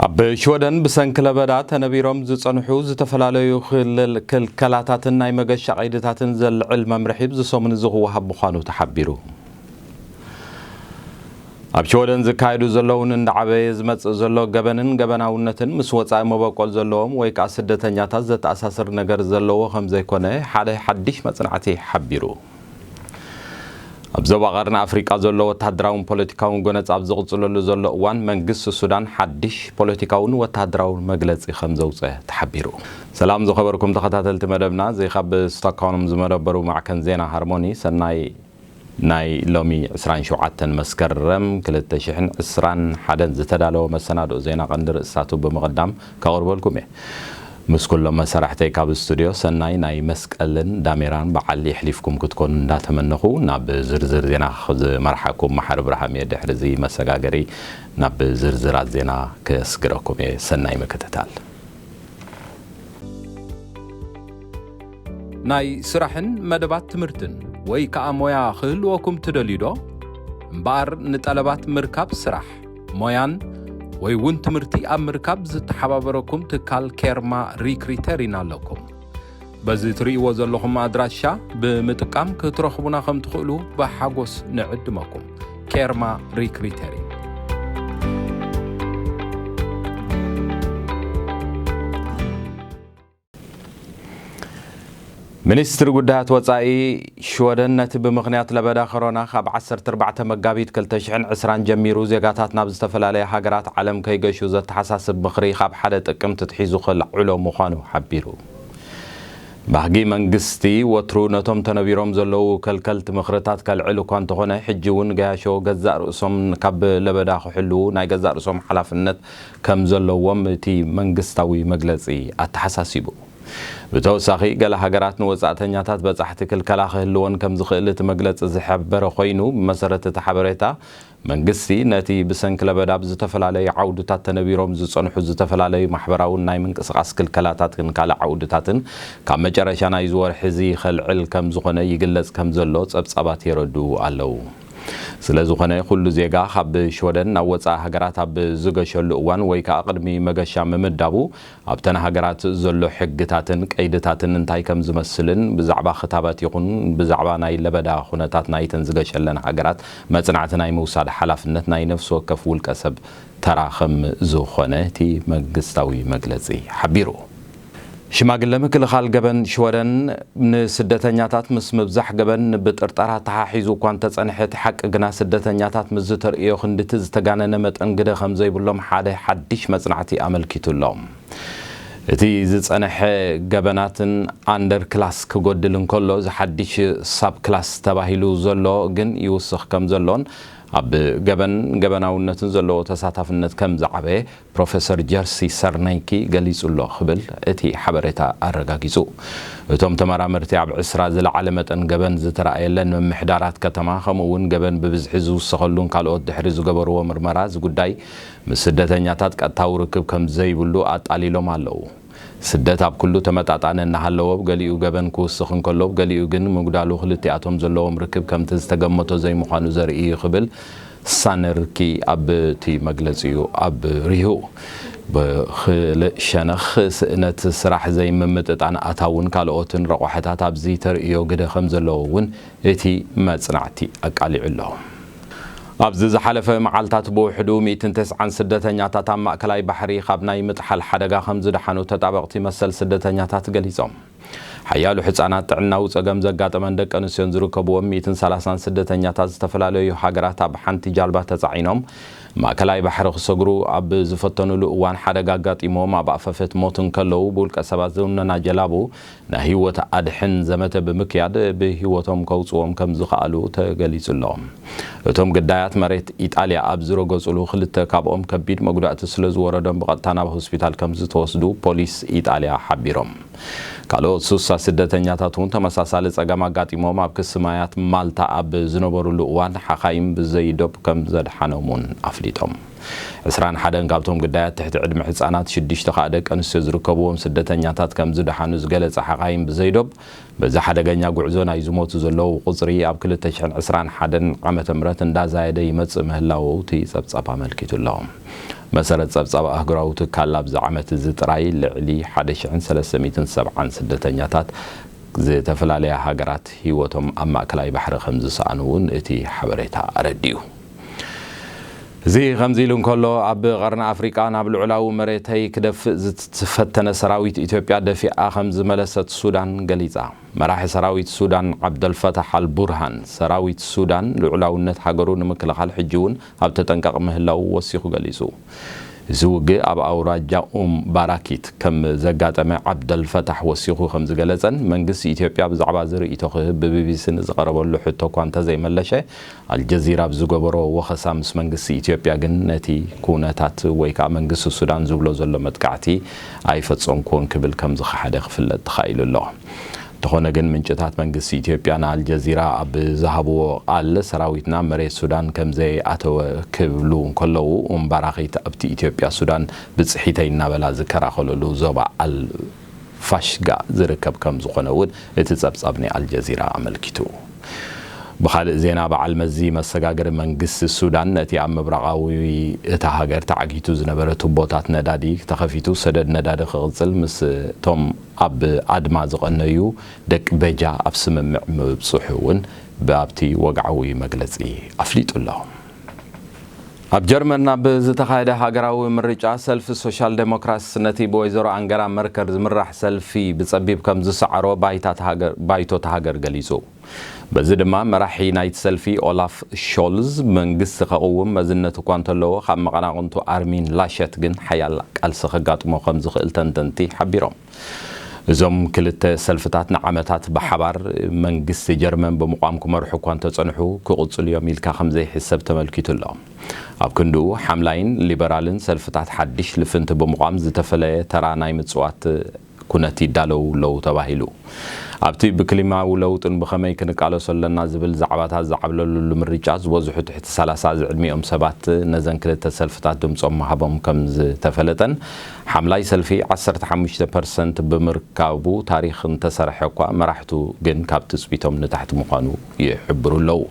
ኣብ ሽወደን ብሰንኪ ለበዳ ተነቢሮም ዝጸንሑ ዝተፈላለዩ ክልል-፣ ክልከላታትን ናይ መገሻ ቀይድታትን ዘልዕል መምርሒ ኣብዚ ሰሙን እዚ ክወሃብ ምዃኑ ተሓቢሩ። ኣብ ሽወደን ዝካየዱ ዘለውን እንዳዓበየ ዝመጽእ ዘሎ ገበንን ገበናውነትን ምስ ወጻኢ መበቆል ዘለዎም ወይ ከኣ ስደተኛታት ዘተኣሳስር ነገር ዘለዎ ከም ዘይኮነ ሓደ ሓድሽ መጽናዕቲ ሓቢሩ። ኣብ ዞባ ቀርኒ ኣፍሪቃ ዘሎ ወተሃደራውን ፖለቲካውን ጎነጽ ኣብ ዝቕጽለሉ ዘሎ እዋን፣ መንግስቲ ሱዳን ሓድሽ ፖለቲካውን ወተሃደራውን መግለጺ ከም ዘውጸ ተሓቢሩ። ሰላም ዝኸበርኩም ተኸታተልቲ መደብና፣ እዚ ካብ ስቶክሆልም ዝመደበሩ ማዕከን ዜና ሃርሞኒ፣ ሰናይ ናይ ሎሚ ዕስራን ሸውዓተን መስከረም ክልተ ሽሕን ዕስራን ሓደን ዝተዳለወ መሰናድኦ ዜና ቀንዲ ርእስታቱ ብምቕዳም ከቕርበልኩም እየ። ምስ ኩሎም መሰራሕተይ ካብ ስቱድዮ ሰናይ ናይ መስቀልን ዳሜራን በዓል የሕሊፍኩም ክትኮኑ እንዳተመነኹ፣ ናብ ዝርዝር ዜና ዝመርሓኩም መሓሪ ብርሃም እየ። ድሕሪ እዚ መሰጋገሪ ናብ ዝርዝራት ዜና ከስግረኩም እየ። ሰናይ ምክትታል። ናይ ስራሕን መደባት ትምህርትን ወይ ከኣ ሞያ ክህልወኩም ትደልዩ ዶ? እምበኣር ንጠለባት ምርካብ ስራሕ፣ ሞያን ወይ እውን ትምህርቲ ኣብ ምርካብ ዝተሓባበረኩም ትካል ኬርማ ሪክሪተሪን ኣለኩም። በዚ ትርእይዎ ዘለኹም ኣድራሻ ብምጥቃም ክትረኽቡና ከም ትኽእሉ ብሓጎስ ንዕድመኩም። ኬርማ ሪክሪተሪን። ሚኒስትሪ ጉዳያት ወጻኢ ሽወደን ነቲ ብምኽንያት ለበዳ ኮሮና ካብ ዓሰርተ ኣርባዕተ መጋቢት ክልተ ሽሕን ዕስራን ጀሚሩ ዜጋታት ናብ ዝተፈላለያ ሃገራት ዓለም ከይገሹ ዘተሓሳስብ ምኽሪ ካብ ሓደ ጥቅምቲ ኣትሒዙ ከልዕሎ ምዃኑ ሓቢሩ። ባህጊ መንግስቲ ወትሩ ነቶም ተነቢሮም ዘለዉ ከልከልቲ ምኽርታት ከልዕል እኳ እንተኾነ፣ ሕጂ እውን ገያሾ ገዛእ ርእሶም ካብ ለበዳ ክሕልዉ ናይ ገዛእ ርእሶም ሓላፍነት ከም ዘለዎም እቲ መንግስታዊ መግለጺ ኣተሓሳሲቡ። ብተወሳኺ፣ ገለ ሃገራት ንወጻእተኛታት በጻሕቲ ክልከላ ክህልወን ከም ዝኽእል እቲ መግለጺ ዝሓበረ ኮይኑ፣ ብመሰረት እቲ ሓበሬታ፣ መንግስቲ ነቲ ብሰንኪ ለበዳ ኣብ ዝተፈላለዩ ዓውድታት ተነቢሮም ዝጸንሑ ዝተፈላለዩ ማሕበራውን ናይ ምንቅስቓስ ክልከላታትን ካልእ ዓውድታትን ካብ መጨረሻ ናይዚ ወርሒ እዚ ከልዕል ከም ዝኾነ ይግለጽ ከም ዘሎ ጸብጻባት የረድኡ ኣለዉ። ስለ ዝኾነ፣ ኩሉ ዜጋ ካብ ሽወደን ናብ ወጻኢ ሃገራት ኣብ ዝገሸሉ እዋን ወይ ከኣ ቅድሚ መገሻ ምምዳቡ፣ ኣብተን ሃገራት ዘሎ ሕግታትን ቀይድታትን እንታይ ከም ዝመስልን ብዛዕባ ክታበት ይኹን ብዛዕባ ናይ ለበዳ ኩነታት ናይተን ዝገሸለን ሃገራት መጽናዕቲ ናይ ምውሳድ ሓላፍነት ናይ ነፍሲ ወከፍ ውልቀ ሰብ ተራ ከም ዝኾነ እቲ መንግስታዊ መግለጺ ሓቢሩ። ሽማግለ ምክልኻል ገበን ሽወደን፣ ንስደተኛታት ምስ ምብዛሕ ገበን ብጥርጠራ ተሓሒዙ እኳ እንተጸንሐ፣ እቲ ሓቂ ግና ስደተኛታት ምስ ዝተርእዮ ክንድቲ ዝተጋነነ መጠን ግደ ከም ዘይብሎም ሓደ ሓድሽ መጽናዕቲ ኣመልኪቱ ኣሎ። እቲ ዝጸንሐ ገበናትን ኣንደር ክላስ ክጎድል እንከሎ፣ እዚ ሓድሽ ሳብ ክላስ ተባሂሉ ዘሎ ግን ይውስኽ ከም ዘሎን ኣብ ገበን ገበናውነትን ዘለዎ ተሳታፍነት ከም ዝዓበየ ፕሮፌሰር ጀርሲ ሰርነይኪ ገሊጹ ኣሎ ክብል እቲ ሓበሬታ ኣረጋጊጹ። እቶም ተመራመርቲ ኣብ ዕስራ ዝለዓለ መጠን ገበን ዝተራእየለን ምምሕዳራት ከተማ፣ ከምኡ እውን ገበን ብብዝሒ ዝውሰኸሉን ካልኦት ድሕሪ ዝገበርዎ ምርመራ፣ እዚ ጉዳይ ምስ ስደተኛታት ቀጥታዊ ርክብ ከም ዘይብሉ ኣጣሊሎም ኣለዉ። ስደት ኣብ ኩሉ ተመጣጣነ እናሃለዎ፣ ብገሊኡ ገበን ክውስኽ እንከሎ፣ ብገሊኡ ግን ምጉዳሉ ክልቲኣቶም ዘለዎም ርክብ ከምቲ ዝተገመቶ ዘይምዃኑ ዘርኢ እዩ ክብል ሳነርኪ ኣብቲ መግለጺኡ ኣብሪሁ። ብኽልእ ሸነኽ፣ ስእነት ስራሕ፣ ዘይምምጥጣን ኣታውን ካልኦትን ረቋሕታት ኣብዚ ተርእዮ ግደ ከም ዘለዎ እውን እቲ መጽናዕቲ ኣቃሊዑ ኣሎ። ኣብዚ ዝሓለፈ መዓልታት ብውሕዱ ሚእትን ተስዓን ስደተኛታት ኣብ ማእከላይ ባሕሪ ካብ ናይ ምጥሓል ሓደጋ ከም ዝደሓኑ ተጣበቕቲ መሰል ስደተኛታት ገሊጾም። ሓያሎ ሕጻናት፣ ጥዕናዊ ጸገም ዘጋጠመን ደቂ ኣንስትዮን ዝርከብዎም ሚእትን ሰላሳን ስደተኛታት ዝተፈላለዩ ሃገራት ኣብ ሓንቲ ጃልባ ተጻዒኖም ማእከላይ ባሕሪ ክሰግሩ ኣብ ዝፈተኑሉ እዋን ሓደጋ ኣጋጢሞም ኣብ ኣፈፈት ሞት እንከለዉ፣ ብውልቀ ሰባት ዝውነና ጀላቡ ናይ ህይወት ኣድሕን ዘመተ ብምክያድ ብህይወቶም ከውጽዎም ከም ዝኸኣሉ ተገሊጹ ኣሎ። እቶም ግዳያት መሬት ኢጣልያ ኣብ ዝረገጹሉ፣ ክልተ ካብኦም ከቢድ መጉዳእቲ ስለ ዝወረዶም ብቐጥታ ናብ ሆስፒታል ከም ዝተወስዱ ፖሊስ ኢጣልያ ሓቢሮም። ካልኦት ሱሳ ስደተኛታት እውን ተመሳሳሊ ጸገም ኣጋጢሞም ኣብ ክሲ ማያት ማልታ ኣብ ዝነበሩሉ እዋን ሓኻይም ብዘይ ዶብ ከም ዘድሓኖም እውን ኣፍሊጡ። ኣፍሊጦም። ዕስራን ሓደን ካብቶም ግዳያት ትሕቲ ዕድመ ህጻናት፣ ሽዱሽተ ከኣ ደቂ ኣንስትዮ ዝርከብዎም ስደተኛታት ከም ዝደሓኑ ዝገለጸ ሓኻይም ብዘይዶብ፣ በዚ ሓደገኛ ጉዕዞ ናይ ዝሞቱ ዘለዉ ቁጽሪ ኣብ ክልተ ሽሕን ዕስራን ሓደን ዓመተ ምህረት እንዳዛየደ ይመጽእ ምህላዉ እቲ ጸብጻብ ኣመልኪቱ ኣሎ። መሰረት ጸብጻብ ኣህጉራዊ ትካል ኣብዚ ዓመት እዚ ጥራይ ልዕሊ ሓደ ሽሕን ሰለስተ ሚእትን ሰብዓን ስደተኛታት ዝተፈላለያ ሃገራት ህይወቶም ኣብ ማእከላይ ባሕሪ ከም ዝሰኣኑ እውን እቲ ሓበሬታ ኣረዲኡ። እዚ ከምዚ ኢሉ እንከሎ፣ ኣብ ቀርኒ ኣፍሪቃ ናብ ልዑላዊ መሬተይ ክደፍእ ዝተፈተነ ሰራዊት ኢትዮጵያ ደፊኣ ከም ዝመለሰት ሱዳን ገሊጻ። መራሒ ሰራዊት ሱዳን ዓብደልፈታሕ ኣልቡርሃን፣ ሰራዊት ሱዳን ልዑላውነት ሃገሩ ንምክልኻል ሕጂ እውን ኣብ ተጠንቀቕ ምህላው ወሲኹ ገሊጹ። እዚ ውግእ ኣብ ኣውራጃ ኡም ባራኪት ከም ዘጋጠመ ዓብደልፈታሕ ወሲኹ ከም ዝገለጸን፣ መንግስቲ ኢትዮጵያ ብዛዕባ እዚ ርእይቶ ክህብ ብቢቢሲ ንዝቐረበሉ ሕቶ እኳ እንተዘይመለሸ፣ ኣልጀዚራ ኣብ ዝገበሮ ወኸሳ፣ ምስ መንግስቲ ኢትዮጵያ ግን ነቲ ኩነታት ወይ ከዓ መንግስቲ ሱዳን ዝብሎ ዘሎ መጥቃዕቲ ኣይፈጸምኩዎን ክብል ከም ዝኸሓደ ክፍለጥ ተኻኢሉ ኣሎ። እንተኾነ ግን፣ ምንጭታት መንግስቲ ኢትዮጵያ ንኣልጀዚራ ኣብ ዝሃብዎ ቃል፣ ሰራዊትና መሬት ሱዳን ከም ዘይኣተወ ክብሉ እንከለዉ፣ እምባራኺት ኣብቲ ኢትዮጵያ ሱዳን ብጽሒተይ እናበላ ዝከራኸለሉ ዞባ ኣል ፋሽጋ ዝርከብ ከም ዝኾነ እውን እቲ ጸብጻብ ናይ ኣልጀዚራ ኣመልኪቱ። ብኻልእ ዜና፣ በዓል መዚ መሰጋገሪ መንግስቲ ሱዳን ነቲ ኣብ ምብራቓዊ እታ ሃገር ተዓጊቱ ዝነበረ ቱቦታት ነዳዲ ተኸፊቱ ሰደድ ነዳዲ ክቕጽል ምስ እቶም ኣብ ኣድማ ዝቐነዩ ደቂ በጃ ኣብ ስምምዕ ምብጽሑ እውን ብኣብቲ ወግዓዊ መግለጺ ኣፍሊጡ ኣሎ። ኣብ ጀርመን ኣብ ዝተኻየደ ሃገራዊ ምርጫ፣ ሰልፊ ሶሻል ዴሞክራትስ ነቲ ብወይዘሮ ኣንገላ መርከል ዝምራሕ ሰልፊ ብጸቢብ ከም ዝሰዓሮ ባይታ እታ ሃገር፣ ባይቶ እታ ሃገር ገሊጹ። በዚ ድማ መራሒ ናይቲ ሰልፊ ኦላፍ ሾልዝ፣ መንግስቲ ከቕውም መዝነት እኳ እንተለዎ፣ ካብ መቐናቕንቱ ኣርሚን ላሸት ግን ሓያል ቃልሲ ከጋጥሞ ከም ዝኽእል ተንተንቲ ሓቢሮም። እዞም ክልተ ሰልፍታት ንዓመታት ብሓባር መንግስቲ ጀርመን ብምቋም ክመርሑ እኳ እንተጸንሑ፣ ክቕጽሉ እዮም ኢልካ ከም ዘይሕሰብ ተመልኪቱ ኣሎ። ኣብ ክንድኡ፣ ሓምላይን ሊበራልን ሰልፍታት ሓድሽ ልፍንቲ ብምቋም ዝተፈለየ ተራ ናይ ምጽዋት ኩነት ይዳለዉ ኣለዉ ተባሂሉ። ኣብቲ ብክሊማዊ ለውጥን ብኸመይ ክንቃለሶ ኣለና ዝብል ዛዕባታት ዝዓብለሉሉ ምርጫ፣ ዝበዝሑ ትሕቲ ሰላሳ ዝዕድሚኦም ሰባት ነዘን ክልተ ሰልፍታት ድምጾም ምሃቦም ከም ዝተፈለጠን፣ ሓምላይ ሰልፊ ዓሰርተ ሓሙሽተ ፐርሰንት ብምርካቡ፣ ታሪኽ እንተሰርሐ እኳ፣ መራሕቱ ግን ካብ ትጽቢቶም ንታሕቲ ምዃኑ ይሕብሩ ኣለዉ።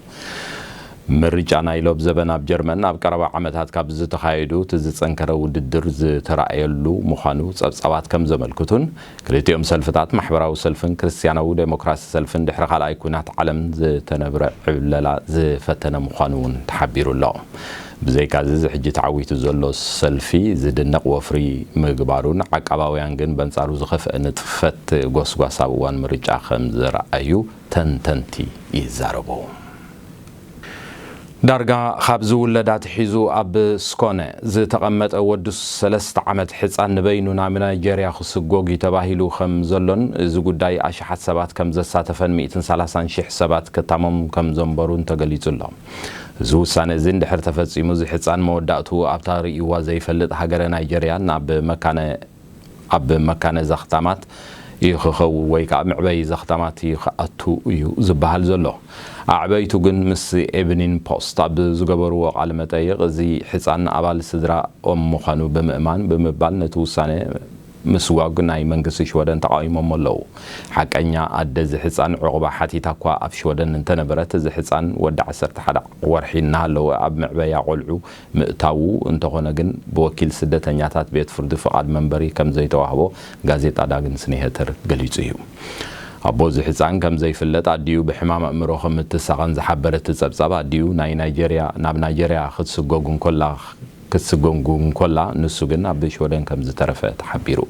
ምርጫ ናይ ሎብ ዘበን ኣብ ጀርመን ኣብ ቀረባ ዓመታት ካብ ዝተኻየዱ እቲ ዝጸንከረ ውድድር ዝተራእየሉ ምዃኑ ጸብጻባት ከም ዘመልክቱን፣ ክልቲኦም ሰልፍታት፣ ማሕበራዊ ሰልፍን ክርስትያናዊ ዴሞክራሲ ሰልፍን፣ ድሕሪ ካልኣይ ኲናት ዓለም ዝተነብረ ዕብለላ ዝፈተነ ምዃኑ እውን ተሓቢሩ ኣሎ። ብዘይካዚ፣ እዚ ሕጂ ተዓዊቱ ዘሎ ሰልፊ ዝድነቕ ወፍሪ ምግባሩን፣ ዓቃባውያን ግን በንጻሩ ዝኸፍአ ንጥፈት ጎስጓስ ኣብ እዋን ምርጫ ከም ዝረኣዩ ተንተንቲ ይዛረቡ። ዳርጋ ካብ ዝውለድ ኣትሒዙ ኣብ ስኮነ ዝተቐመጠ ወዲ ሰለስተ ዓመት ሕጻን ንበይኑ ናብ ናይጀርያ ክስጎግ እዩ ተባሂሉ ከም ዘሎን፣ እዚ ጉዳይ ኣሽሓት ሰባት ከም ዘሳተፈን ሚእትን ሰላሳን ሽሕ ሰባት ክታሞም ከም ዘንበሩን ተገሊጹ ኣሎ። እዚ ውሳነ እዚ እንድሕር ተፈጺሙ፣ እዚ ሕጻን መወዳእቱ ኣብታ ርእይዋ ዘይፈልጥ ሃገረ ናይጀርያ ናብ መካነ ኣብ መካነ ዘኽታማት እዩ ክኸውን ወይ ከዓ መዕበዪ ዘኽታማት እዩ ክኣቱ እዩ ዝበሃል ዘሎ። ኣዕበይቱ ግን ምስ ኤቭኒን ፖስት ኣብ ዝገበርዎ ቃለ መጠይቕ፣ እዚ ሕፃን ኣባል ስድራኦም ምዃኑ ብምእማን ብምባል ነቲ ውሳነ ምስጓግ ናይ መንግስቲ ሽወደን ተቓዊሞሞ ኣለዉ። ሓቀኛ ኣደ እዚ ሕፃን ዕቑባ ሓቲታ እኳ ኣብ ሽወደን እንተነበረት፣ እዚ ሕፃን ወዲ ዓሰርተ ሓደ ወርሒ እናሃለወ ኣብ መዕበያ ቆልዑ ምእታዉ፣ እንተኾነ ግን ብወኪል ስደተኛታት ቤት ፍርዲ ፍቓድ መንበሪ ከም ዘይተዋህቦ ጋዜጣ ዳግን ስኒሄተር ገሊጹ እዩ። ኣቦ እዚ ህጻን ከም ዘይፍለጥ ኣዲኡ ብሕማም ኣእምሮ ከም እትሳቐን ዝሓበረ እቲ ጸብጻብ፣ ኣዲኡ ናይ ናይጀርያ፣ ናብ ናይጀርያ ክትስጎግ እንኮላ፣ ክትስጎግ እንኮላ፣ ንሱ ግን ኣብ ሽወደን ከም ዝተረፈ ተሓቢሩ።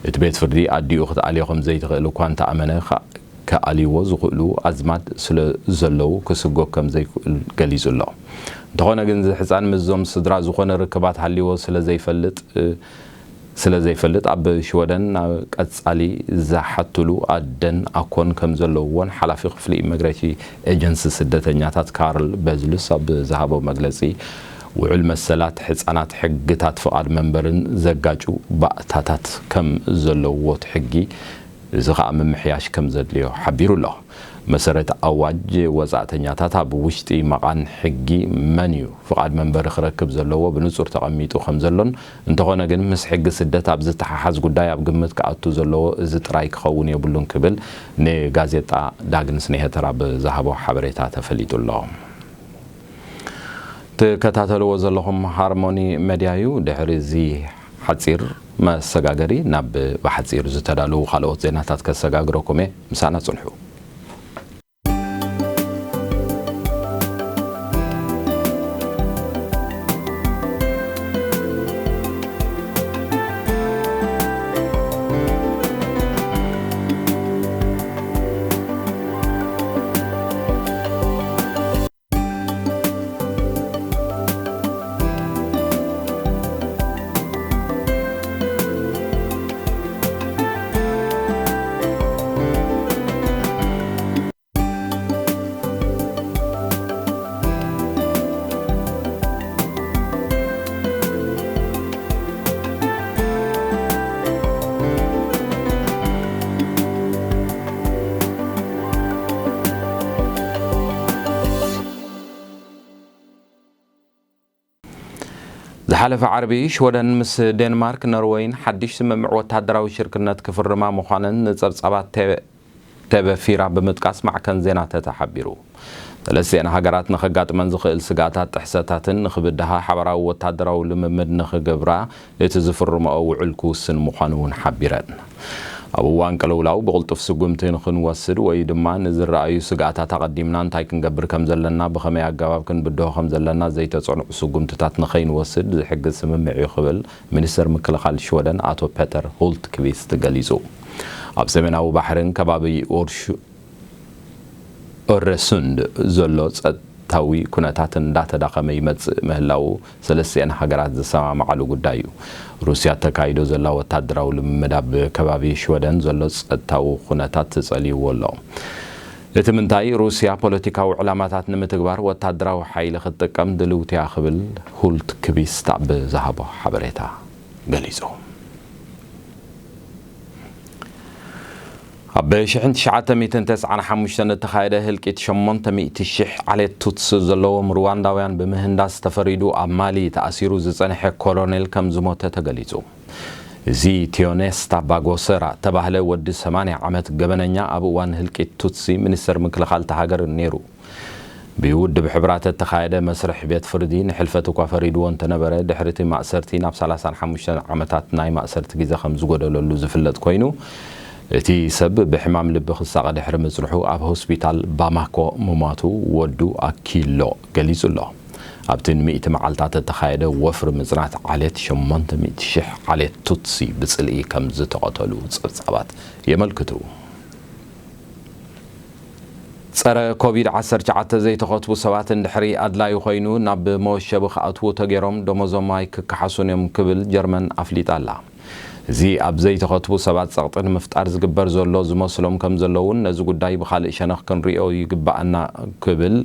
እቲ ቤት ፍርዲ ኣዲኡ ክትኣልዮ ከም ዘይትኽእል እኳ እንተኣመነ፣ ከ-፣ ከኣልይዎ ዝኽእሉ ኣዝማድ ስለ ዘለዉ ክስጎግ ከም ዘይክእል ገሊጹ ኣሎ። እንተኾነ ግን፣ እዚ ህጻን ምስዞም ስድራ ዝኾነ ርክባት ሃልይዎ ስለ ዘይፈልጥ፣ ስለ ዘይፈልጥ፣ ኣብ ሽወደን ናብ ቀጻሊ ዝሓትሉ ኣደን ኣኮን ከም ዘለውዎን ሓላፊ ክፍሊ ኢሚግሬሽን ኤጀንሲ ስደተኛታት ካርል በዝሉስ ኣብ ዝሃቦ መግለጺ፣ ውዕል መሰላት ህጻናት፣ ሕግታት ፍቓድ መንበርን ዘጋጩ ባእታታት ከም ዘለውዎ እቲ ሕጊ፣ እዚ ኸኣ ምምሕያሽ ከም ዘድልዮ ሓቢሩ ኣሎ። መሰረት ኣዋጅ ወጻእተኛታት ኣብ ውሽጢ መቓን ሕጊ መን እዩ ፍቓድ መንበሪ ክረክብ ዘለዎ ብንጹር ተቐሚጡ ከም ዘሎን፣ እንተኾነ ግን ምስ ሕጊ ስደት ኣብ ዝተሓሓዝ ጉዳይ ኣብ ግምት ክኣቱ ዘለዎ እዚ ጥራይ ክኸውን የብሉን ክብል ንጋዜጣ ዳግንስ ኔሄተር ኣብ ዝሃቦ ሓበሬታ ተፈሊጡ ኣሎ። ትከታተልዎ ዘለኹም ሃርሞኒ መድያ እዩ። ድሕሪ እዚ ሓጺር መሰጋገሪ ናብ ብሓጺር ዝተዳለዉ ካልኦት ዜናታት ከሰጋግረኩም እየ። ምሳና ጽንሑ። ዝሓለፈ ዓርቢ ሽወደን ምስ ዴንማርክ፣ ኖርወይን ሓድሽ ስምምዕ ወታደራዊ ሽርክነት ክፍርማ ምዃነን ንጸብጻባት ቴ-፣ ቴቨ ፊራ ብምጥቃስ ማዕከን ዜና ተተ ሓቢሩ። ሰለስቲኤን ሃገራት ንኸጋጥመን ዝኽእል ስግኣታት ጥሕሰታትን ንኽብድሃ ሓባራዊ ወታደራዊ ልምምድ ንኽገብራ እቲ ዝፍርምኦ ውዕል ክውስን ምዃኑ እውን ሓቢረን። ኣብ እዋን ቅልውላው ብቕልጡፍ ስጉምቲ ንኽንወስድ ወይ ድማ ንዝረኣዩ ስግኣታት ኣቐዲምና እንታይ ክንገብር ከም ዘለና፣ ብኸመይ ኣገባብ ክንብድሆ ከም ዘለና ዘይተጸንዑ ስጉምትታት ንኸይንወስድ ዝሕግዝ ስምምዕ እዩ ክብል ሚኒስተር ምክልኻል ሽወደን ኣቶ ፐተር ሁልትክቪስት ገሊጹ። ኣብ ሰሜናዊ ባሕርን ከባቢ ኦርሹ-፣ ኦረሱንድ ዘሎ ጸጥታዊ ኩነታት እንዳተዳኸመ ይመጽእ ምህላዉ ሰለስቲኤን ሃገራት ዝሰማማዓሉ ጉዳይ እዩ። ሩስያ ተካይዶ ዘላ ወታደራዊ ልምምድ ኣብ ከባቢ ሽወደን ዘሎ ጸጥታዊ ኩነታት ተጸልይዎ ኣሎ። እቲ ምንታይ ሩስያ ፖለቲካዊ ዕላማታት ንምትግባር ወታደራዊ ሓይሊ ክትጥቀም ድልውቲ እያ ክብል ሁልትክቪስት ኣብ ዝሃቦ ሓበሬታ ገሊጹ። ኣብ ሽሕን ትሽዓተ ሚእትን ተስዓን ሓሙሽተን እተኻየደ ህልቂት ሸሞንተ ሚእቲ ሽሕ ዓሌት ቱትሲ ዘለዎም ሩዋንዳውያን ብምህንዳስ ተፈሪዱ ኣብ ማሊ ተኣሲሩ ዝጸንሐ ኮሎኔል ከም ዝሞተ ተገሊጹ። እዚ ቲዮኔስታ ባጎሰራ እተባህለ ወዲ ሰማንያ ዓመት ገበነኛ ኣብ እዋን ህልቂት ቱትሲ ሚኒስተር ምክልኻል እታ ሃገር ነይሩ። ብውድብ ሕቡራት እተኻየደ መስርሕ ቤት ፍርዲ ንሕልፈት እኳ ፈሪድዎ እንተነበረ፣ ድሕሪ እቲ ማእሰርቲ ናብ ሰላሳን ሓሙሽተን ዓመታት ናይ ማእሰርቲ ግዜ ከም ዝጎደለሉ ዝፍለጥ ኮይኑ፣ እቲ ሰብ ብሕማም ልቢ ክሳቐ ድሕሪ ምጽንሑ ኣብ ሆስፒታል ባማኮ ምሟቱ ወዱ ኣኪሎ ገሊጹ ኣሎ። ኣብቲ ንሚእቲ መዓልታት እተኻየደ ወፍሪ ምጽናት ዓሌት፣ ሸሞንተ ሚእቲ ሽሕ ዓሌት ቱትሲ ብጽልኢ ከም ዝተቐተሉ ጸብጻባት የመልክቱ። ጸረ ኮቪድ ዓሰርተ ትሽዓተ ዘይተኸትቡ ሰባት እንድሕሪ ኣድላዩ ኮይኑ ናብ መወሸቢ ክኣትዉ ተገይሮም ደሞዞም ኣይክከሓሱን እዮም ክብል ጀርመን ኣፍሊጣ ኣላ። እዚ ኣብ ዘይተኸትቡ ሰባት ጸቕጢ ንምፍጣር ዝግበር ዘሎ ዝመስሎም ከም ዘለውን ነዚ ጉዳይ ብኻልእ ሸነኽ ክንሪኦ ይግባኣና ክብል፣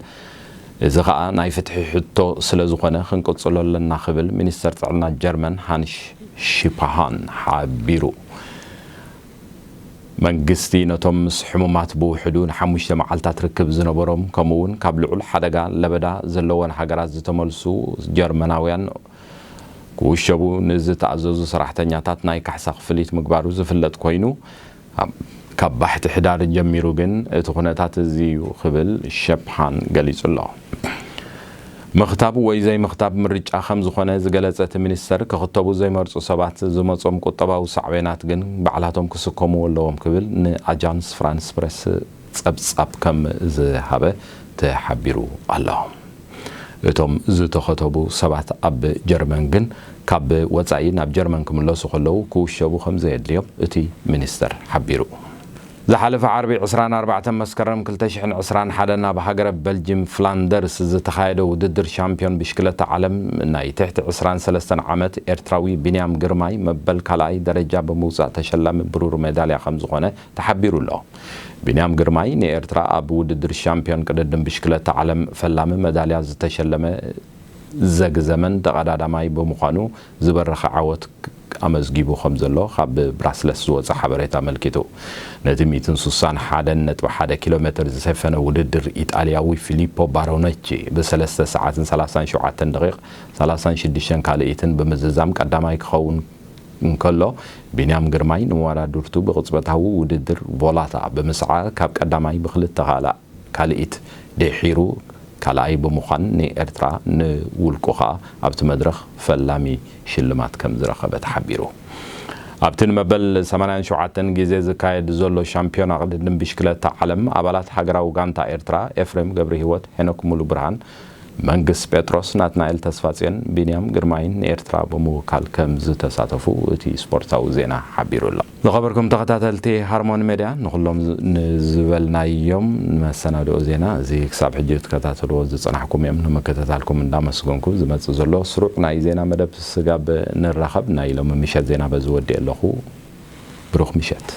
እዚ ኸኣ ናይ ፍትሒ ሕቶ ስለ ዝኾነ ክንቅጽሎ ኣለና ክብል ሚኒስተር ጥዕና ጀርመን ሃንሽ ሽፓሃን ሓቢሩ። መንግስቲ ነቶም ምስ ሕሙማት ብውሕዱ ንሓሙሽተ መዓልታት ርክብ ዝነበሮም፣ ከምኡ'ውን ካብ ልዑል ሓደጋ ለበዳ ዘለወን ሃገራት ዝተመልሱ ጀርመናውያን ክውሸቡ ንዝተኣዘዙ ሰራሕተኛታት ናይ ካሕሳ ክፍሊት ምግባሩ ዝፍለጥ ኮይኑ፣ ኣብ፣ ካብ ባሕቲ ሕዳር ጀሚሩ ግን እቲ ኩነታት እዚ እዩ ክብል ሸፕሃን ገሊጹ ኣሎ። ምኽታብ ወይ ዘይምኽታብ ምርጫ ከም ዝኾነ ዝገለጸ እቲ ሚኒስተር፣ ክኽተቡ ዘይመርጹ ሰባት ዝመጾም ቁጠባዊ ሳዕቤናት ግን ባዕላቶም ክስከምዎ ኣለዎም ክብል ንኣጃንስ ፍራንስ ፕረስ ጸብጻብ ከም ዝሃበ ተሓቢሩ ኣሎ። እቶም ዝተኸተቡ ሰባት ኣብ ጀርመን ግን ካብ ወጻኢ ናብ ጀርመን ክምለሱ ከለዉ ክውሸቡ ከም ዘየድልዮም እቲ ሚኒስተር ሓቢሩ። ዝሓለፈ ዓርቢ ዕስራን ኣርባዕተን መስከረም ክልተ ሽሕን ዕስራን ሓደን ኣብ ሃገረ በልጅም ፍላንደርስ ዝተኻየደ ውድድር ሻምፒዮን ብሽክለታ ዓለም ናይ ትሕቲ ዕስራን ሰለስተን ዓመት ኤርትራዊ ቢንያም ግርማይ መበል ካልኣይ ደረጃ ብምውጻእ ተሸላሚ ብሩር ሜዳልያ ከም ዝኾነ ተሓቢሩ ኣሎ። ቢንያም ግርማይ ንኤርትራ ኣብ ውድድር ሻምፒዮን ቅድድም ብሽክለታ ዓለም ፈላሚ መዳልያ ዝተሸለመ ዘግዘመን ተቐዳዳማይ ብምዃኑ ዝበረኸ ዓወት ኣመዝጊቡ ከም ዘሎ ካብ ብራስለስ ዝወጸ ሓበሬታ ኣመልኪቱ። ነቲ ሚእትን ስሳን ሓደን ነጥቢ ሓደ ኪሎ ሜትር ዝሰፈነ ውድድር፣ ኢጣልያዊ ፊሊፖ ባሮነቺ ብሰለስተ ሰዓትን ሰላሳን ሸውዓተን ደቂቕ ሰላሳን ሽዱሽተን ካልኢትን ብምዝዛም ቀዳማይ ክኸውን እንከሎ፣ ቢንያም ግርማይ ንመወዳድርቱ ብቕጽበታዊ ውድድር ቮላታ ብምስዓር ካብ ቀዳማይ ብክልተ ካልኣ ካልኢት ድሒሩ ካልኣይ ብምዃን፣ ንኤርትራ ንውልቁ ከኣ ኣብቲ መድረኽ ፈላሚ ሽልማት ከም ዝረኸበ ተሓቢሩ። ኣብቲ ንመበል ሰማንያን ሸውዓተን ግዜ ዝካየድ ዘሎ ሻምፒዮና ቅድድም ብሽክለታ ዓለም፣ ኣባላት ሃገራዊ ጋንታ ኤርትራ ኤፍሬም ገብረሂወት፣ ሄኖክ ሙሉብርሃን፣ መንግስ ጴጥሮስ፣ ናትናኤል ተስፋጽዮን፣ ቢንያም ግርማይን ንኤርትራ ብምውካል ከም ዝተሳተፉ እቲ ስፖርታዊ ዜና ሓቢሩ ኣሎ። ዝኸበርኩም ተኸታተልቲ ሃርሞኒ ሜድያ፣ ንኹሎም ዝ-፣ ንዝበልናዮም መሰናድኦ ዜና እዚ ክሳብ ሕጂ ትከታተልዎ ዝጸናሕኩም እዮም። ንምክትታልኩም እንዳመስገንኩ፣ ዝመጽእ ዘሎ ስሩዕ ናይ ዜና መደብ ስጋብ ንራኸብ፣ ናይ ሎሚ ምሸት ዜና በዚ ወዲኤ ኣለኹ። ብሩኽ ምሸት።